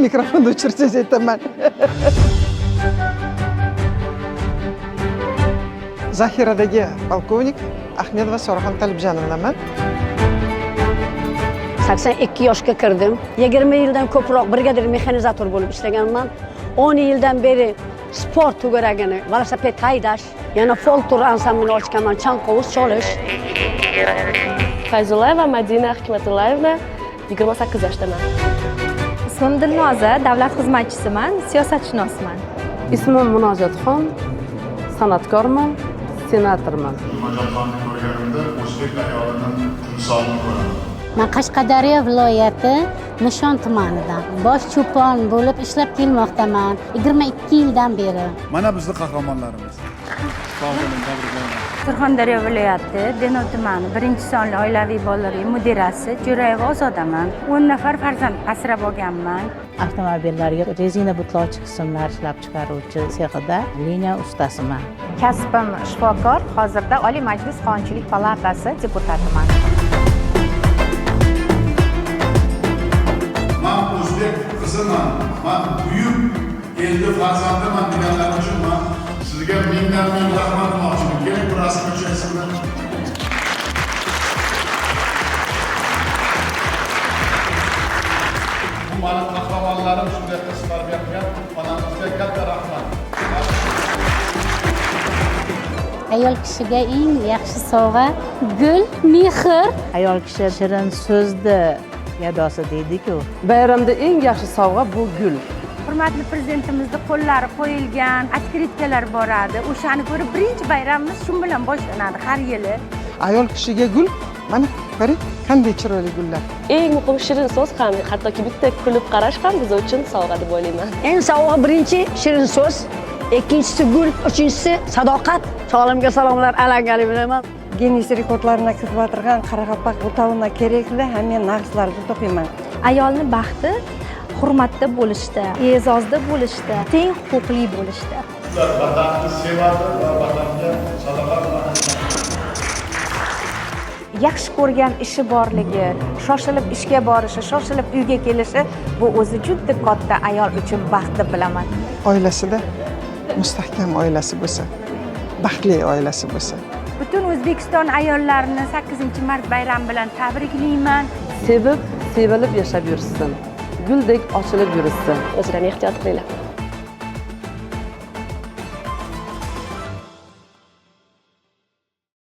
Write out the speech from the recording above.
Mikrofonni o'chirsangiz aytaman. Zaxiradagi polkovnik Ahmedova Soraxon Talibjanovnaman. 82 yoshga kirdim. 20 yildan ko'proq brigadir mexanizator bo'lib ishlaganman. 10 yildan beri sport to'garagini, velosiped haydash, yana folklor ansamblini ochganman, chanqovuz chalish. Fayzullayeva Madina Hikmatullayevna, 28 yoshdaman. Ismim Dilnoza, davlat xizmatchisiman, siyosatshunosman. Ismim Munojatxon, san'atkorman, senatorman. Munojatxonni ko'rganimda o'zbek ayolini timsolini ko'raman. Man Qashqadaryo viloyati Nishon tumanidan bosh cho'pon bo'lib ishlab kelmoqdaman 22 yildan beri. Mana bizni qahramonlarimiz. Sog' bo'ling, tabriklayman. Surxondaryo viloyati Denov tumani 1-sonli oilaviy bolalar uyi mudirasi Jo'rayeva Ozodaman. 10 nafar farzand asrab olganman. Avtomobillarga rezina butlovchi qismlar ishlab chiqaruvchi sexida liniya ustasiman. Kasbim shifokor, hozirda Oliy Majlis Qonunchilik palatasi deputatiman. Man o'zbek qiziman, man buyuk elni farzandiman deganlar uchun man sizga mingdan ming rahmat demoqchiman. Keling, bir rasmga tushasizlar. Bu mani qahramonlarim, shunday qiz tarbiya qilgan onamizga katta rahmat. Ayol kishiga eng yaxshi sovg'a gul, mehr. Ayol kishi shirin so'zni gadosi deydi-ku. Bayramda eng yaxshi sovg'a bu gul. Hurmatli prezidentimizni qo'llari qo'yilgan otkritkalar boradi. O'shani ko'rib birinchi bayramimiz shu bilan boshlanadi har yili. Ayol kishiga gul, mana qarang, qanday chiroyli gullar. Eng muhim shirin so'z ham, hattoki bitta kulib qarash ham biz uchun sovg'a deb o'ylayman. Eng sovg'a birinchi shirin so'z, ikkinchisi gul, uchinchisi sadoqat. Sog'limga salomlar alangali bilaman. Ginnes rekordlarına kirib o'tirgan qoraqalpoq o'tovina kerakli hamma naqshlarni to'qiyman. Ayolni baxti hurmatda bo'lishda, e'zozda bo'lishda, teng huquqli bo'lishda. Ular vatanni sevadi va vatanga sadoqat bilan. Yaxshi ko'rgan ishi borligi, shoshilib ishga borishi, shoshilib uyga kelishi bu o'zi juda katta ayol uchun baxt deb bilaman. Oilasida mustahkam oilasi bo'lsa, baxtli oilasi bo'lsa. Butun O'zbekiston ayollarini 8-mart bayrami bilan tabriklayman. Sevib, sevilib yashab yursin. Guldek ochilib yursin. O'zlaring ehtiyot qilinglar.